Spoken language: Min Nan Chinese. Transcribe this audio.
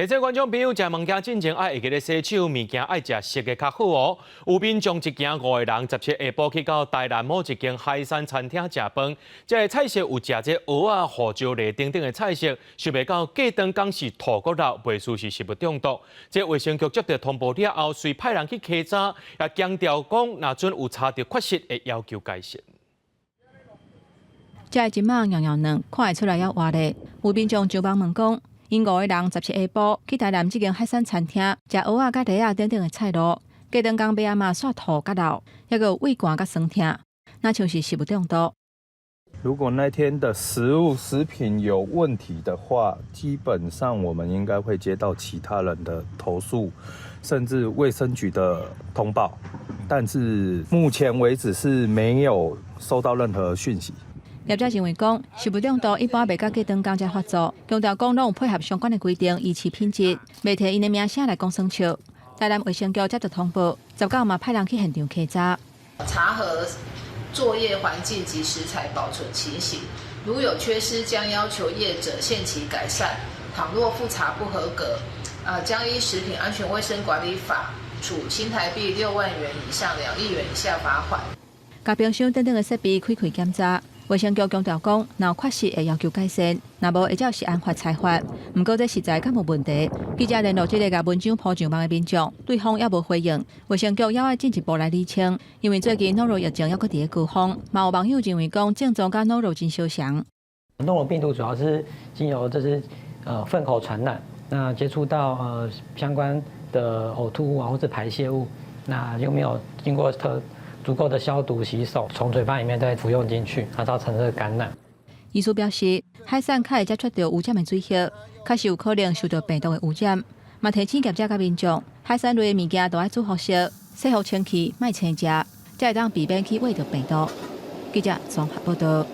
提醒觀眾朋友，食物件進前愛會記得洗手，物件愛食熟的較好哦。有民眾一行五個人，17下晡去到台南某一間海產餐廳食飯，這个菜色有食這蚵仔、胡椒螺等等的菜色，想袂到過轉工是吐閣流，袂輸是食物中毒。這衛生局接到通報了後，隨派人去稽查，也強調講，若準有查著缺失，會要求改善。這个蟳仔軟軟嫩，看會出來猶活咧。有民眾上網問講，𪜶五个人十七下晡去台南這間海產餐廳食蚵仔佮螺仔等等的菜鱸，過轉工尾仔嘛煞吐佮流，猶閣有胃寒佮酸痛，若像是食物中毒。如果那天的食物食品有問題的話，基本上我們應該會接到其他人的投訴，甚至衛生局的通報。但是目前為止是沒有收到任何訊息。業者認為講，食物中毒一般袂到過轉工才發作，強調講攏有配合相關的規定，維持品質，袂提𪜶的名聲來講耍笑。台南衛生局接到通報，19嘛派人去現場稽查，查核作業環境及食材保存情形，如有缺失，將要求業者限期改善。倘若複查不合格，將依食品安全衛生管理法處新台幣6萬元以上2億元以下罰款。共冰箱等等的設備開開檢查。衛生局強調講，若有缺失會要求改善，若無會照食安法裁罰。毋過這食材敢無問題？記者聯絡這个共文章 po 上網的民眾，對方猶無回應。衛生局猶愛進一步來釐清，因為最近諾如疫情猶閣佇咧高峰，嘛有網友認為講症狀佮諾如真相像。諾如病毒主要是經由這是糞口傳染，那接觸到相關的嘔吐物啊或者排泄物，那又沒有經過特足夠的消毒洗手，從嘴巴裡面再服用進去，它造成這個感染。醫師表示，海產較會接觸到污染的水域，確實有可能受到病毒的污染。嘛提醒業者佮民眾，海產類的物件都愛煮予熟，洗予清氣，莫生食，才會當避免去餵著病毒。記者綜合報道。